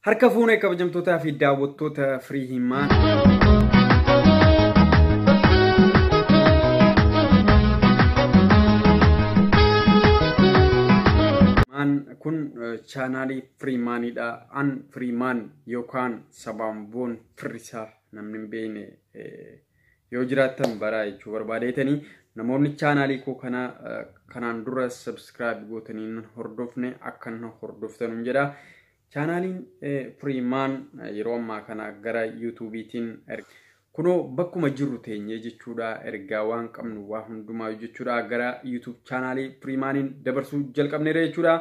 Harka fuunee kabajamtootaa fi daawwattoota Firii Himaan. Kun chaanaalii Firiimaanidha. An Firiimaan yookaan Sabaanboon Firrisaa namni hin beekne yoo jiraattan baraa jechuu barbaadeetanii namoonni chaanaalii koo kanaan dura subscribe gootanii hin hordofne akka hin hordoftan jedha. Chaanaaliin Firiimaan yeroo ammaa kana gara yuutuubiitiin kunoo bakkuma jirru teenyee jechuudha. Ergaa waan qabnu waa hundumaa jechuudha. Gara yuutuub chaanaalii Firiimaaniin dabarsuu jalqabneera jechuudha.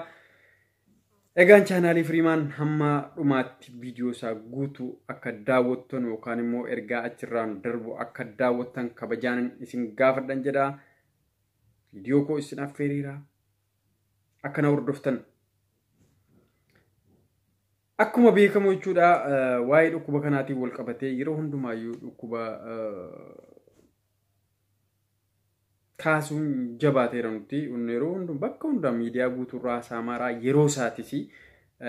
Egaan chaanaalii Firiimaan hamma dhumaatti viidiyoo isaa guutuu akka daawwattan yookaan immoo ergaa achirraan darbu akka daawwattan kabajaan isin gaafadhan jedha. Viidiyoo koo isin affeereera. Akka na hordoftan. Akkuma beekamu jechuudha waa'ee dhukkuba kanaatiin wal qabatee yeroo hundumaayyuu dhukkuba kaasuun jabaateera nuti yeroo hundumaa bakka hundaa miidiyaa guutuurraa haasa'amaaraa yeroo isaatis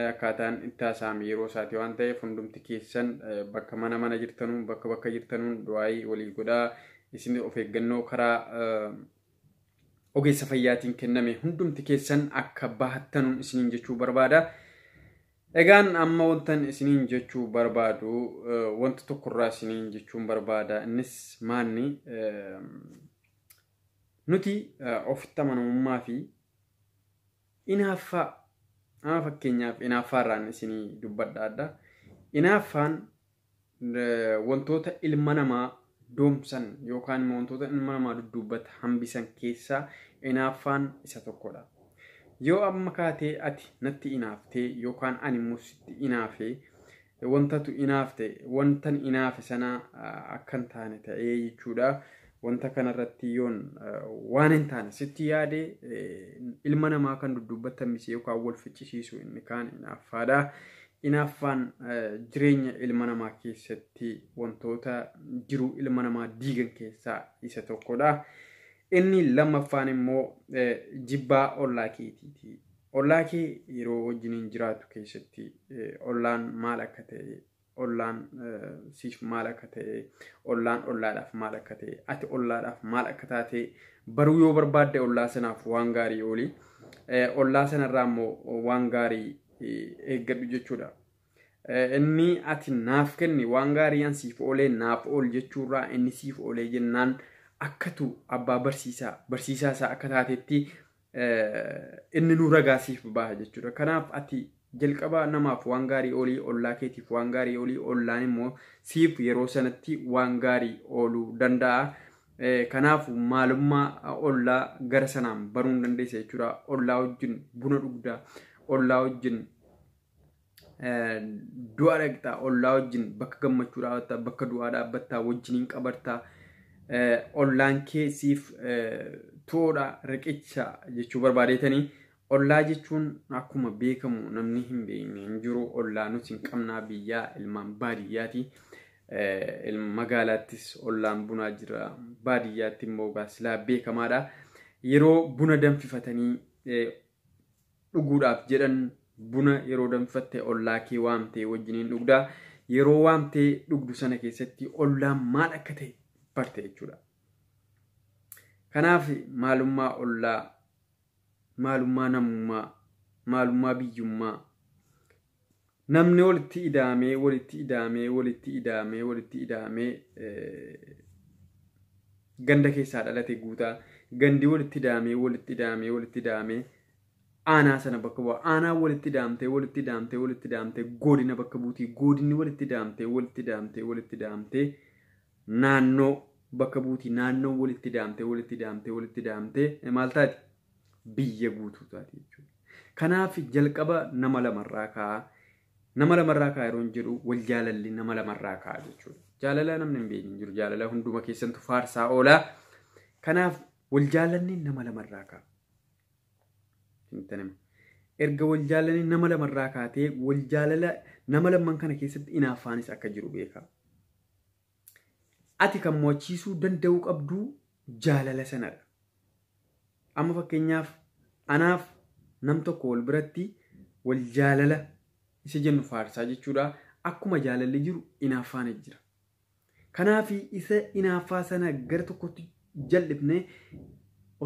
akkaataan itti haasa'ame yeroo isaati waan ta'eef hundumti keessan bakka mana mana jirtanuun bakka bakka jirtanuun du'aayii walii godhaa isin of eeggannoo karaa ogeessa fayyaatiin kenname hundumti keessan akka bahattanuun isiniin jechuu barbaada. Egaan amma wantan isiniin jechuu barbaadu wanta tokkorraa isiniin jechuun barbaada. Innis maanni nuti ofitti amanamummaa fi inaaffaa amma fakkeenyaaf inaaffaarraan isinii dubbadha adda. Inaaffaan wantoota ilma namaa doomsan yookaan immoo wantoota ilma namaa dudduubatti hambisan keessaa inaaffaan isa tokkodha. Yoo amma kaatee ati natti inaaftee yookaan ani immoo sitti inaafee wantatu inaafte wantan inaafe sana akka hin taane ta'ee jechuudha. Wanta kanarratti yoon waan hin taane sitti yaade ilma namaa kan dudduubatti hambisee yookaan wal ficcisiisu inni kaan inaaffaadha. Inaaffaan jireenya ilma namaa keessatti wantoota jiruu ilma namaa diigan keessaa isa tokkodha. Inni lammaffaan immoo jibbaa ollaa keetiiti. Ollaa kee yeroo wajjiniin jiraatu keessatti ollaan maal akka ta'e, ollaan siif maal akka ta'e, ollaan ollaadhaaf maal akka ta'e, ati ollaadhaaf maal akka taate baruu yoo barbaadde ollaa sanaaf waan gaarii ooli. Ollaa sanarraa immoo waan gaarii eeggadhu jechuudha. Inni ati naaf kenni waan gaarii an siif oolee naaf ool jechuurraa inni siif oolee jennaan akkatu abbaa barsiisaa isaa akka taatetti inni nu ragaa siif baha jechuudha. Kanaaf ati jalqaba namaaf waan gaarii oolii, ollaa keetiif waan gaarii oolii, ollaan immoo siif yeroo sanatti waan gaarii ooluu danda'a. Kanaaf maalummaa ollaa gara sanaan baruu hin dandeessa jechuudha. Ollaa wajjin buna dhugdaa, ollaa wajjin du'a dhaqxaa, ollaa wajjin bakka gammachuu dhaabbattaa, bakka du'aa dhaabbattaa, wajjiniin qabartaa. Ollaan kee siif toodha riqicha jechuu barbaadeetanii. Ollaa jechuun akkuma beekamu namni hin beekne hin jiru. Ollaa nuti hin qabnaa biyyaa ilmaan baadiyyaati. Magaalaattis ollaan bunaa jira. Baadiyyaatti immoo silaa beekamaadha. Yeroo buna danfifatanii dhuguudhaaf jedhan buna yeroo danfifatte ollaa kee waamtee wajjiniin dhugdaa. Yeroo waamtee dhugdu sana keessatti ollaan maal akka ta'e barte jechuudha. Kanaaf maalummaa ollaa, maalummaa namummaa, maalummaa biyyummaa namni walitti ida'amee walitti ida'amee walitti ida'amee walitti ida'amee ganda keessaa dhalate guutaa gandi walitti ida'amee walitti ida'amee walitti ida'amee aanaa sana bakka bu'a. Aanaa walitti ida'amtee walitti ida'amtee walitti ida'amtee godina bakka buutii godinni walitti ida'amtee walitti ida'amtee walitti ida'amtee naannoo bakka buutii naannoo walitti ida'amtee walitti ida'amtee walitti ida'amtee maal taati? Biyya guutuu taati jechuudha. Kanaaf jalqaba nama lamarraa ka'a. Nama lamarraa ka'a yeroo jedhu wal jaalalli nama lamarraa ka'a jechuudha. Jaalala namni hin beekne hin jiru. Jaalala hunduma keessantu faarsaa oolaa. Kanaaf wal jaalalli nama lamarraa ka'a. Erga wal jaalalli nama lamarraa kaatee wal jaalala nama lamman kana keessatti inaaffaanis akka jiru beeka. Ati kan mo'achiisuu danda'uu qabdu jaalala sanadha. Amma fakkeenyaaf anaaf nam tokko wal biratti wal jaalala isa jennu faarsaa jechuudha. Akkuma jaalalli jiru inaaffaan jira. Kanaaf isa inaaffaa sana gara tokkotti jal'ifnee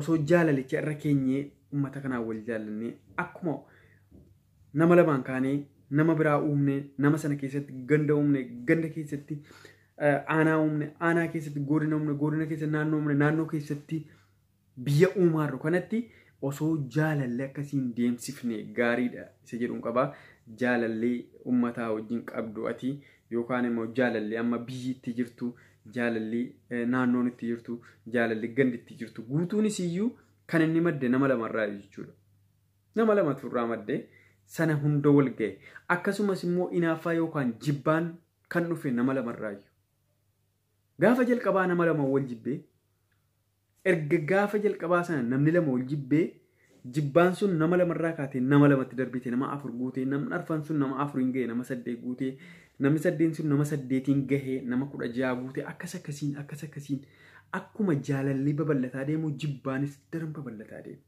osoo jaalalicha irra keenyee uummata kanaan wal jaallannee akkuma nama lamaan kaanee nama biraa uumne, nama sana keessatti ganda uumne, ganda keessatti aanaa uumne, aanaa keessatti godina uumne, godina keessatti naannoo uumne, naannoo keessatti biyya uumaarru kanatti osoo jaalalli akkasiin deemsifne gaariidha isa jedhuun qaba. Jaalalli uummataa wajjin qabdu ati yookaan immoo jaalalli amma biyyi itti jirtu, jaalalli naannoon itti jirtu, jaalalli gandi itti jirtu guutuunis iyyuu kan inni madde nama lamarraa jechuudha. Nama lamatu irraa madde sana hunda wal ga'e. Akkasumas immoo inaaffaa yookaan jibbaan kan dhufe nama lamarraayyuu. Gaafa jalqabaa nama lama wal jibbee, erga gaafa jalqabaa sana namni lama wal jibbee, jibbaan sun nama lamarraa kaatee nama lamatti darbite, nama 4 guutee, namni arfan sun nama 4 ga'e, nama 8 guutee, namni 8 sun nama 8 gahee, nama 16 guutee, akkas akkasiin akkas akkasiin akkuma jaalalli babal'ataa deemu jibbaanis daran babal'ataa deema.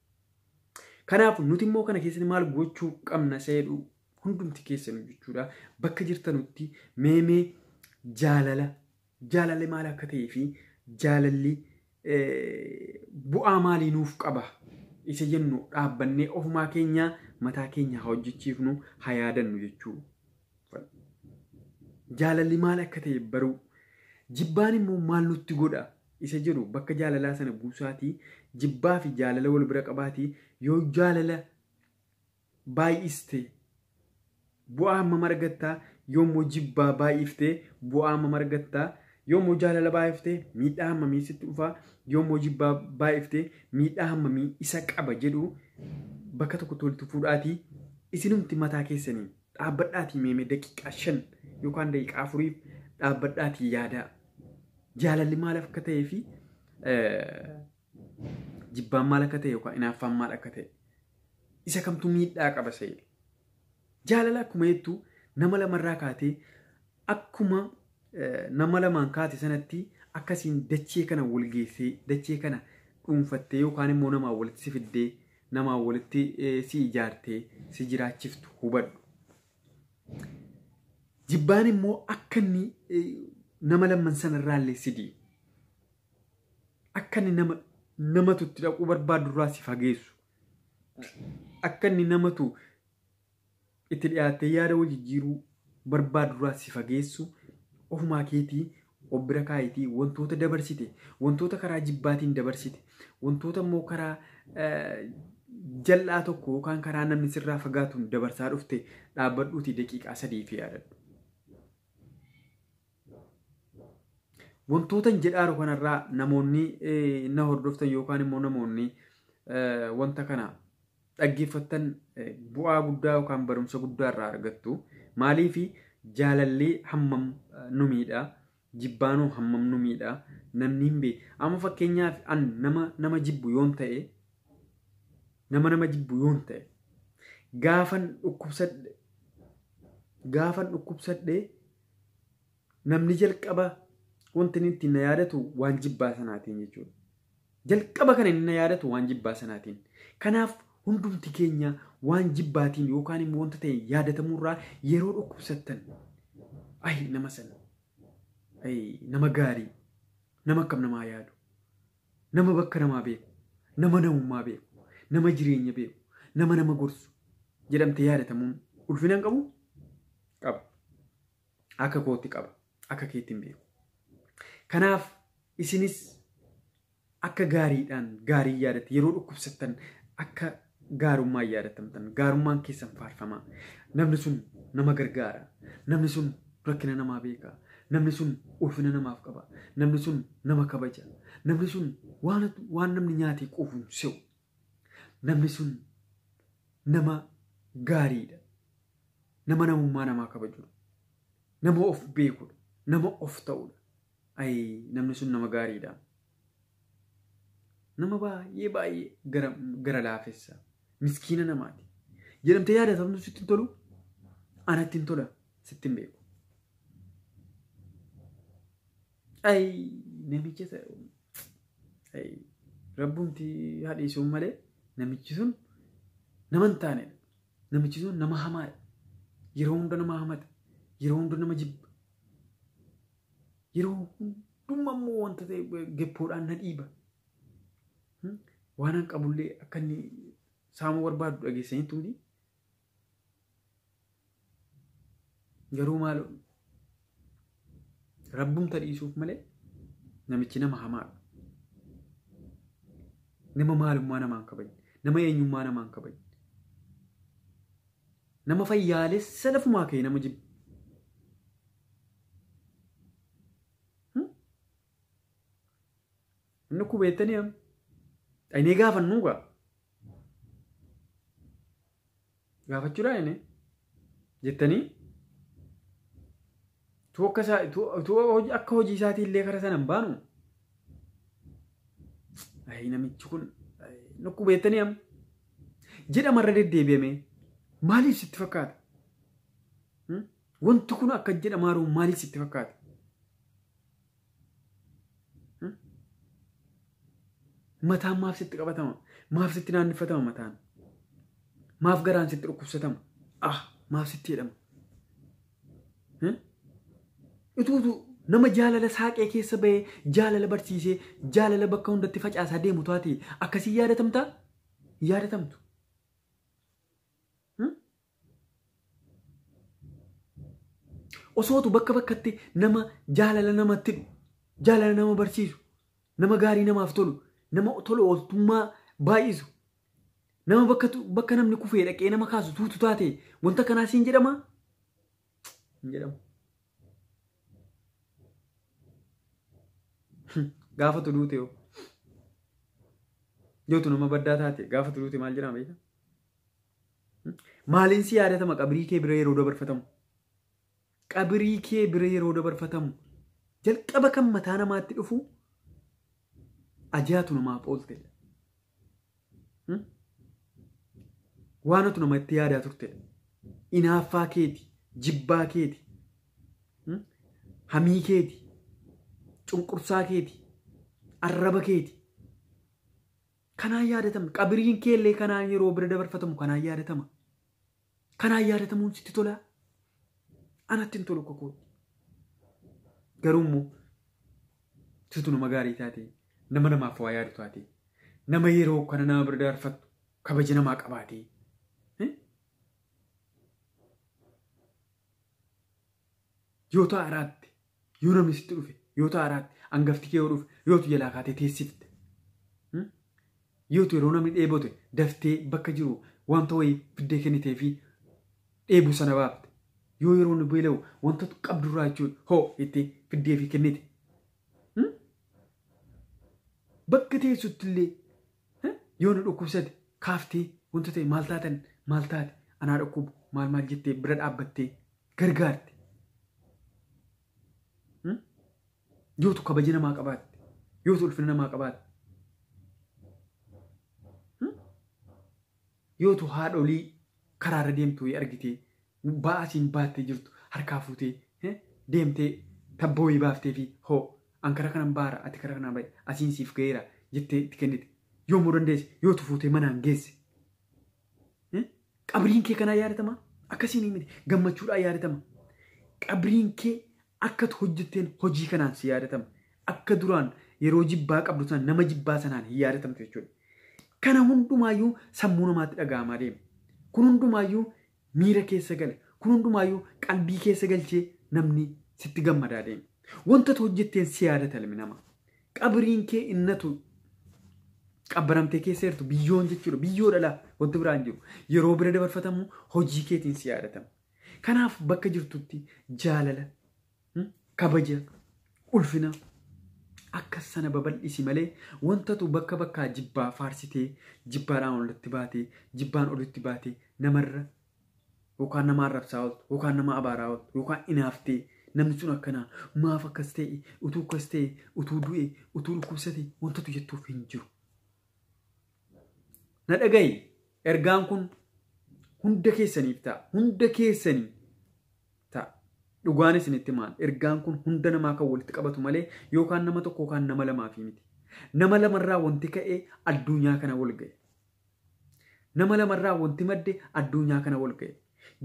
Kanaaf nuti immoo kana keessatti maal gochuu qabna seedhu hundumti keessanuu jechuudha. Bakka jirtanutti meemee jaalalli maal akka ta'ee fi jaalalli bu'aa maalii nuuf qaba isa jennu dhaabbannee ofumaa keenya mataa keenya haa hojjechiifnu, haa yaadannu jechuudha. Jaalalli maal akka ta'e baruu, jibbaan immoo maal nutti godha isa jedhu bakka jaalalaa sana buusaatii, jibbaa fi jaalala wal bira qabaatii, yoo jaalala baay'iste bu'aa hammam argattaa, yoo immoo jibbaa baay'iftee bu'aa hammam argattaa, yoo immoo jaalala baay'iftee miidhaa hammamii sitti dhufaa, yoo immoo jibbaa baay'iftee miidhaa hammamii isa qaba jedhu bakka tokkotti walitti fuudhaatii isinumti mataa keessanii dhaabbadhaatii meemee daqiiqaa 5 yookaan daqiiqaa 4 dhaabbadhaatii yaadaa. Jaalalli maal akka ta'ee fi jibbaan maal akka ta'e yookaan inaaffaan maal akka ta'e isa kamtu miidhaa qaba se'e. Jaalala akkuma jettu nama lamarraa kaatee akkuma nama lamaan kaate sanatti akkasiin dachee kana wal geessee dachee kana dhuunfattee yookaan immoo namaa walitti si fiddee namaa walitti si ijaartee si jiraachiftu hubadhu. Jibbaan immoo akka inni nama lamman sanarraallee si diigu, akka inni namatu itti dhaquu barbaadurraa si fageessu, akka inni namatu itti dhiyaattee yaada wal jijjiiruu barbaadurraa si fageessu ofumaa keetii of bira kaayitii wantoota dabarsite, wantoota karaa jibbaatiin dabarsite, wantoota immoo karaa jal'aa tokko yookaan karaa namni sirraa fagaatuun dabarsaa dhufte dhaabbadhuutii daqiiqaa 3 fi yaadadhu. Wantoota jedhaaru kanarraa namoonni na hordoftan yookaan immoo namoonni wanta kana dhaggeeffattan bu'aa guddaa yookaan barumsa guddaa irraa argattu. Maaliif jaalalli hammam nu miidha, jibbaanoo hammam nu miidha, namni hin beeku. Amma fakkeenyaaf an nama jibbu yoon ta'e, nama jibbu yoon ta'e, gaafan dhukkubsadhe namni jalqaba wanti inni ittiin na yaadatu waan jibbaa sanaatiin jechuudha. Jalqaba kana inni na yaadatu waan jibbaa sanaatiin. Kanaaf hundumti keenya waan jibbaatiin yookaan immoo wanta ta'e yaadatamurraa yeroo dhukkubsattan ay nama sana, ay nama gaarii, nama akkam namaa yaadu, nama bakka namaa beeku, nama namummaa beeku, nama jireenya beeku, nama gorsu jedhamtee yaadatamuun ulfina hin qabu? Qaba. Akka kootti qaba. Akka keetti hin beeku. Kanaaf isinis akka gaariidhaan gaarii yaadatte yeroo dhukkubsattan akka gaarummaa yaadatamtan, gaarummaan keessan faarfamaa. Namni sun nama gargaara. Namni sun rakkina namaa beeka. Namni sun ulfina namaaf qaba. Namni sun nama kabaja. Namni sun waan namni nyaatee quufu hin se'u. Namni sun nama gaariidha. Nama namummaa namaa kabajudha. Nama of beekudha. Nama of ta'udha. Ay namni sun nama gaariidha. Nama baay'ee baay'ee gara laafessa. Miskiina namaati. Jedhamtee yaadatamtu sitti hin tolu? Anatti hin tola, sitti hin beeku. Ay namicha ay rabbumti haadhiisuun malee namichi sun nama hin taanedha. Namichi sun nama hamaadha. Yeroo hunda nama hamata. Yeroo hunda nama jibba. Yeroo hunduma immoo wanta ta'e geppoodhaan na dhiiba. Waan an qabullee akka inni saamuu barbaadu dhageessanii tumti. Garuu maal rabbumta dhiisuuf malee namichi nama hamaadha. Nama maalummaa namaa hin kabajne. Nama eenyummaa namaa hin kabajne. Nama fayyaalessa lafumaa ka'e nama jibba. Inni kubeettanii amma. Dhaynee gaafannuu gaa. Gaafachuudhaa inni jettanii tu akka hojii isaatii illee kara sana hin baanu. Namichi kun nukkuu beektanii amma jedhamarra deddeebi'ame maaliif sitti fakkaata? Wanti kun akka jedhamaa jiru maaliif sitti fakkaata? Mataan maaf sitti qabatama? Maaf sitti naannifatama mataan? Maaf garaan sitti dhukkubsatama? Ah, maaf sitti jedhama? Utuu nama jaalala saaqee keessa bahee jaalala barsiisee jaalala bakka hundatti facaasaa deemu taate akkasii yaadatamtaa? Yaadatamtu. Osootu bakka bakkatti nama jaalala namatti hidhu, jaalala nama barsiisu, nama gaarii namaaf tolu, nama tolu ooltummaa baay'isu, nama bakka namni kufee dhaqee nama kaasu tuutu taate wanta kanaa siin jedhamaa? Hin jedhamu. Gaafa duute yoo yootu nama baddaa taate gaafa duute maal jedhama beektaa? Maaliin si yaadatama qabrii kee bira yeroo dabarfatamu? Qabrii kee bira yeroo dabarfatamu jalqaba kan mataa namaatti dhufu ajaatu namaaf ooltedha. Waanatu namatti yaadaa turtedha. Inaaffaa keeti, jibbaa keeti, hamii keeti, cunqursaa keeti, arraba keeti. Kanaan yaadatama. Qabriin keellee kanaan yeroo bira dabarfatamu kanaan yaadatama. Kanaan yaadatamuun sitti tolaa? Anatti hin tolu kokooti. Garuu immoo situ nama gaarii taate, nama namaaf waa yaadu taate, nama yeroo kana nama bira dabarfattu kabaja namaa qabaate. Yoo ta'a yoo namni sitti dhufe, yoo ta'a hangafti kee yoo dhufe, yootu jalaa kaatee teessifte. Yootu yeroo namni dheebote daftee bakka jiru wanta wayii fiddee kennitee fi dheebuu sana baafte. Yoo yeroo inni beela'u wanta qabdurraa jechuudha hoo itti fiddee fi kennite. Bakka teessutti illee yoo nu dhukkubsate kaaftee wanta ta'e maal taatan maal taate anaa dhukkubu maal maal jettee bira dhaabbattee gargaarte. Yootu kabaja namaa qabaatte. Yootu ulfina namaa qabaatte. Yootu haadholii karaarra deemtu argitee ba'aa baattee jirtu harkaa fuutee deemtee tabboo wayii baaftee fi hoo an karaa kanan baara ati karaa kanaan bahe asiin siif ga'eera jettee itti kennite. Yoomuu dandeesse yootu fuutee manaan geesse. Qabriin kee kanaan yaadatama? Akkasiin miti gammachuudhaan yaadatama. Qabriin kee akkatu hojjetteen hojii kanaan si yaadatama. Akka duraan yeroo jibbaa qabdu sana nama jibbaa sanaan hin yaadatamtu jechuudha. Kana hundumaayyuu sammuu namaatti dhaga'amaa deema. Kun hundumaayyuu miira keessa gala. Kun hundumaayyuu qalbii keessa galchee namni sitti gammadaa deema. Wanta hojjetteen si yaadata ilmi namaa. Qabriin kee innatu qabbaramtee keessa jirtu biyyoon jechuudha. Biyyoo dhala wanti biraan jiru. Yeroo bira dabarfatamu hojii keetiin si yaadatama. Kanaaf bakka jirtutti jaalala, kabaja, ulfina akka sana babal'isi malee wantatu bakka bakkaa jibbaa faarsitee jibbaadhaan olitti baatee jibbaan olitti baatee namarra yookaan nama arrabsaa ooltu yookaan nama abaaraa ooltu yookaan inaaftee namni sun akkanaa maaf akkas ta'e utuu akkas ta'e utuu du'e utuu dhukkubsate wantatu jettuuf hin jiru. Na dhaga'i ergaan kun hunda keessaniif ta'a. Hunda keessanii ta'a. Dhugaan isinitti maal? Ergaan kun hunda namaa kan walitti qabatu malee yookaan nama tokko yookaan nama lamaaf miti. Nama lamarraa wanti ka'ee addunyaa kana wal ga'e. Nama lamarraa wanti madde addunyaa kana wal ga'e.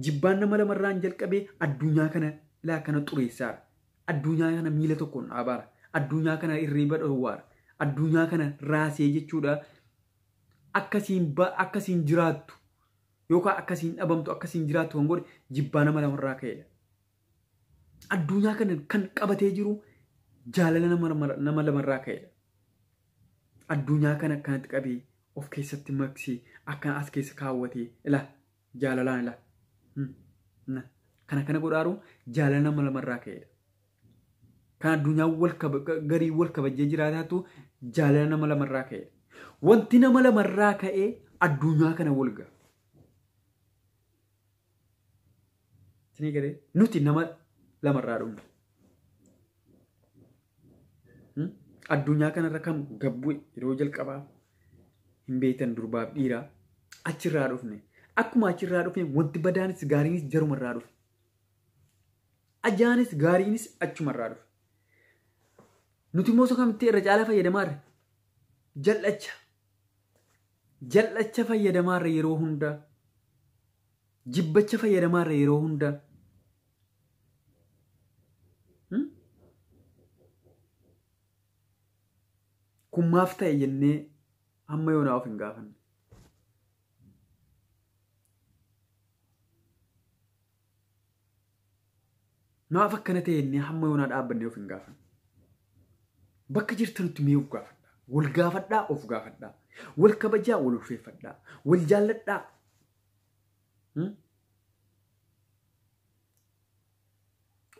Jibbaan nama lamarraan jalqabee addunyaa kana ilaa kana xureessaara. Addunyaa kana miila tokkoon dhaabaara. Addunyaa kana hirriba dhowwaara. Addunyaa kana raasee jechuudha. Akkasiin jiraattu yookaan akkasiin dhabamtu akkasiin jiraattu kan godhe jibbaa nama lamarraa ka'edha. Addunyaa kana kan qabatee jiru jaalala nama lamarraa ka'edha. Addunyaa kana akkanatti qabee of keessatti maqsee akkana as keessa kaawwatee ila jaalalaan ila kana kana godhaaru jaalala nama lamarraa ka'edha. Kan addunyaa garii wal kabajee jiraataatu jaalala nama lamarraa ka'edha. Wanti nama lamarraa ka'ee addunyaa kana wal ga'a. Isinii galee nuti nama lamarraa dhumna. Addunyaa kanarra kan gabbu'e yeroo jalqabaa hin beektan durbaaf dhiiraa achirraa dhufne. Akkuma achirraa dhufne wanti badaanis gaariinis jarumarraa dhufe. Ajaanis gaariinis achumarraa dhufe. Nuti immoo kamitti irra caalaa fayyadamaarra? Jal'acha. Jal'acha fayyadamaarra yeroo hundaa. Jibbacha fayyadamaarra yeroo hundaa. Kun maaf ta'e jennee hamma yoonaa of hin gaafanne. Maaf akkana ta'e jennee hamma yoonaa dhaabbannee of hin gaafanne. Bakka jirtanutti mee of gaafadhaa. Wal gaafadhaa of gaafadhaa. Wal kabajaa wal ulfeeffadhaa. Wal jaalladhaa.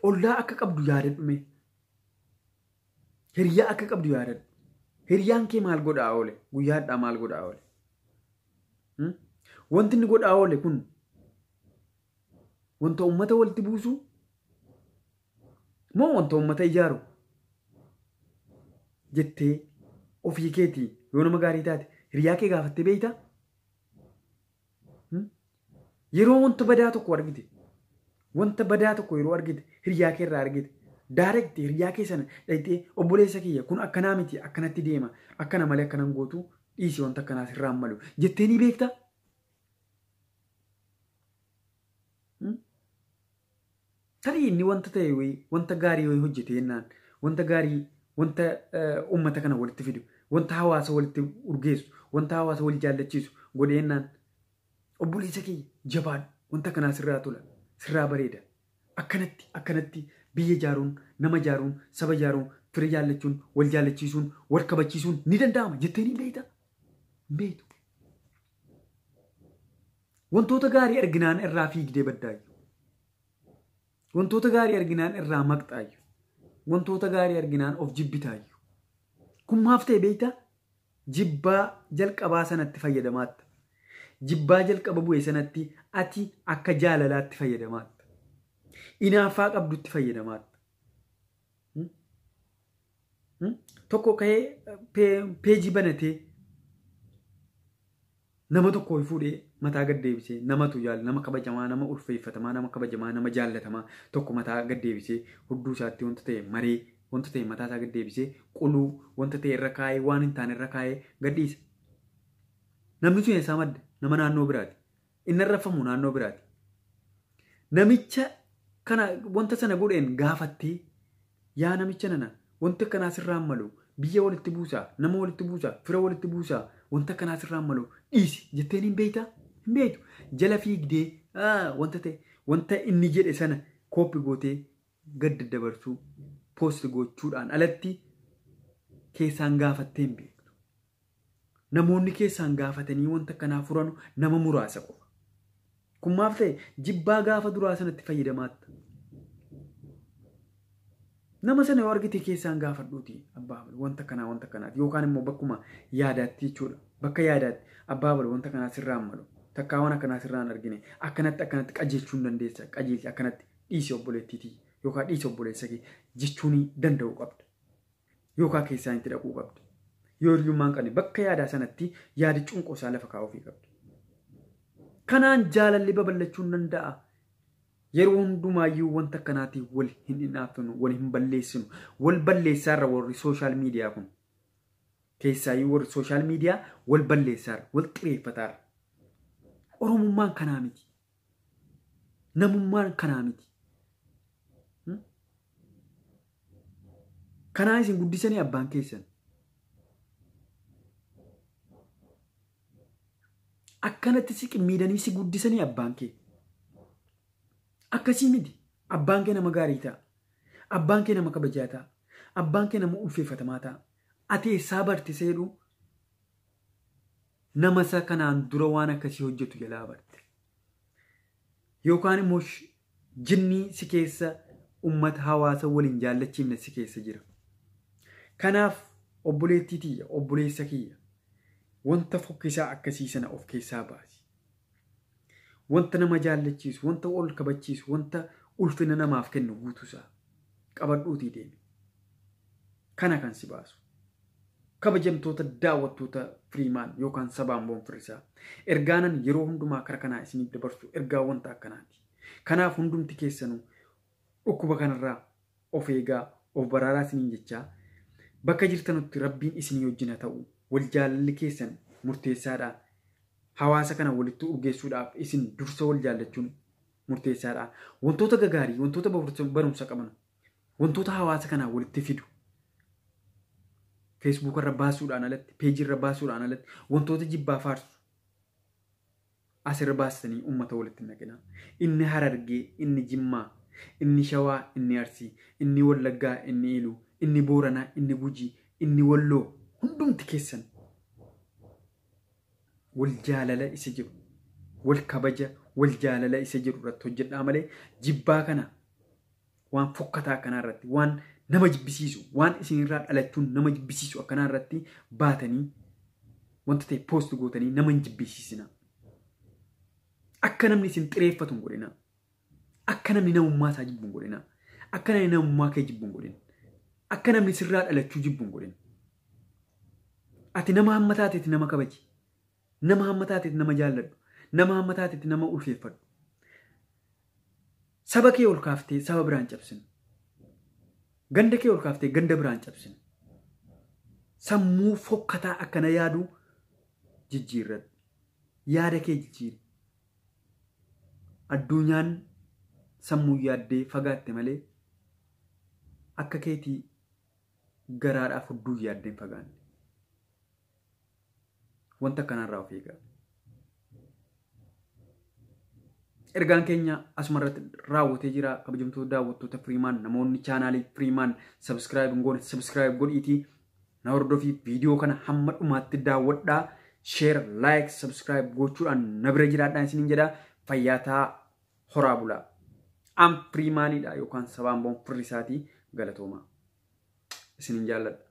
Ollaa akka qabdu yaadadhu mee. Hiriyaa akka qabdu yaadadhu. Hiriyaan kee maal godhaa oole? Guyyaadhaa maal godhaa oole? Wanti inni godhaa oole kun wanta uummata walitti buusu moo wanta uummata ijaaru jettee ofii keetii yoo nama gaarii taate hiriyaa kee gaafattee beektaa? Yeroo wanta badaa tokko argite, wanta badaa tokko yeroo argite hiriyaa kee irraa argite, daarekti hiriyaa kee sana dhaqxee obboleessa kiyya kun akkanaa miti akkanatti deema akkana malee akkanan gootu dhiisi wanta akkanaa sirraa malu jettee ni beektaa? Tarii inni wanta ta'e wayii wanta gaarii wayii hojjete jennaan wanta gaarii wanta uummata kana walitti fidu wanta hawaasa walitti urgeessu wanta hawaasa wal jaallachiisu godhe jennaan obboleessa kiyya jabaadhu wanta kanaa sirraa tola sirraa bareeda akkanatti akkanatti biyya ijaaruun nama ijaaruun saba ijaaruun fira jaallachuun wal jaallachiisuun wal kabachiisuun ni danda'ama jettee ni beektaa? Hin beektu. Wantoota gaarii arginaan irraa fiigdee baddaayyu. Wantoota gaarii arginaan irraa maqxaayyu. Wantoota gaarii arginaan of jibbitaayyu. Kun maaf ta'e beektaa? Jibbaa jalqabaa sanatti fayyadamaatta. Jibbaa jalqaba bu'e sanatti ati akka jaalalaatti fayyadamaatta. Inaaffaa qabdutti fayyadamaatta. Tokko ka'ee peejii banatee nama tokko fuudhee mataa gad deebisee namatu jaal nama kabajamaa nama ulfeeffatamaa nama kabajamaa nama jaallatamaa tokko mataa gad deebisee hudduu isaatti wanta ta'e maree wanta ta'e mataa isaa gad deebisee quluu wanta ta'e irra kaa'ee waan hin taane irra kaa'ee gad dhiisa. Namni sun eessaa madda? Nama naannoo biraati. Inni arraffamu naannoo biraati. Namicha kana wanta sana godheen gaafattee yaa namicha nana wanta akkanaa sirraa malu biyya walitti buusaa nama walitti buusaa fira walitti buusaa wanta akkanaa sirraa malu dhiisi jetteen hin beektaa? Hin beektu. Jala fiigdee wanta ta'e wanta inni jedhe sana kooppi gootee gad daddabarsuu poost gochuudhaan alatti keessaan gaafattee hin beektu. Namoonni keessaan gaafatanii wanta akkanaa furanu nama muraasa qofa. Kun maaf ta'e jibbaa gaafa duraa sanatti fayyadamaatta. Nama sana yoo argite keessaan gaafadhuuti abbaa balu wanta kanaa wanta kanaati yookaan immoo bakkuma yaadaatti jechuudha. Bakka yaadaatti abbaa balu wanta kanaa sirraa malu takkaa waan akkanaa sirraa hin argine akkanatti akkanatti qajeelchuu hin dandeessa qajeelchi akkanatti dhiisi obboleettiitii yookaan dhiisi obboleessa kee jechuun danda'uu qabda. Yookaan keessaan itti dhaquu qabda. Yoo hiriyummaan qabne bakka yaadaa sanatti yaada cunqursaa lafa kaa'uufii qabda. Kanaan jaalalli babal'achuu hin danda'a. Yeroo hundumaayyuu wanta akkanaatiin wal hin hinaaffinu, wal hin balleessinu, wal balleessaarra warri sooshaal miidiyaa kun. Keessaayyuu warri sooshaal miidiyaa wal balleessaarra, wal xireeffataarra. Oromummaan kanaa miti. Namummaan kanaa miti. Kanaa isin guddisanii abbaan keessan. Akkanatti si qimmiidanii si guddisanii abbaan kee. Akkasii miti. Abbaan kee nama gaarii ta'a. Abbaan kee nama kabajaa ta'a. Abbaan kee nama ulfeeffatamaa ta'a. Ati eessaa barte seedhu nama isa kanaan dura waan akkasii hojjetu jalaa barte. Yookaan immoo jinnii si keessa uummata hawaasa waliin jaallachiifne si keessa jira. Kanaaf obboleettii tiyya, obboleessa kiyya wanta fokkisaa akkasii sana of keessaa baasi. Wanta nama jaallachiisu, wanta ol kabachiisu, wanta ulfina namaaf kennu guutuusaa qabadhuutii deemi. Kana kan si baasu. Kabajamtoota daawwattoota Firiimaan yookaan Sabaan Boonfirisaa. Ergaanan yeroo hundumaa kara kanaa isiniif dabarsu ergaa wanta akkanaati. Kanaaf hundumti keessanuu dhukkuba kanarraa of eegaa, of baraaraa isiniin jechaa bakka jirtanutti Rabbiin isinii wajjin haa ta'u. Wal jaalalli keessan murteessaadha. Hawaasa kana walitti urgeessuudhaaf isin dursa wal jaallachuun murteessaadha. Wantoota gagaarii, wantoota barumsa qaban, wantoota hawaasa kanaa walitti fidu. Facebook irra baasuudhaan alatti, peejii irra baasuudhaan alatti, wantoota jibbaa faarsu asirra baastanii uummata walitti naqina. Inni Harargee, inni Jimmaa, inni Shawaa, inni Arsii, inni Wallaggaa, inni Iluu, inni Booranaa, inni Gujii, inni Walloo hundumti keessan wal jaalala isa jedhu, wal kabaja, wal jaalala isa jedhu irratti hojjedhaa malee jibbaa kana waan fokkataa akkanaa irratti, waan nama jibbisiisu, waan isinirraa dhalachuun nama jibbisiisu akkanaa irratti baatanii wanta ta'e poost gootanii nama hin jibbisiisina. Akka namni isin xireeffatu hin godhina. Akka namni namummaa isaa jibbu hin godhina. Akka namni namummaa kee jibbu hin godhina. Akka namni sirraa dhalachuu jibbu hin godhina. Ati nama hamma taatetti nama kabaji. Nama hamma taatetti nama jaalladhu. Nama hamma taatetti nama ulfeeffadhu. Saba kee ol kaaftee saba biraan cabsina. Ganda kee ol kaaftee ganda biraan cabsina. Sammuu fokkataa akkana yaaduu jijjiirradhu. Yaada kee jijjiiri. Addunyaan sammuu yaaddee fagaatte malee akka keetii garaadhaaf hudduu yaaddee hin fagaanne. Wanta akkanarraa of eegaa. Ergaan keenya asuma irratti raawwatee jira. Kabajamtoota daawwattoota Firiimaan, namoonni chaanaalii Firiimaan subscribe hin goone subscribe godhiitii na hordofii viidiyoo kana hamma dhumaatti daawwadhaa. Share, like, subscribe gochuudhaan na bira jiraadhaan isiniin jedha. Fayyaa ta'aa, horaa bulaa. An Firiimaanidha yookaan Sabaan Boonfirrisaatii galatoomaa. Isiniin jaalladha.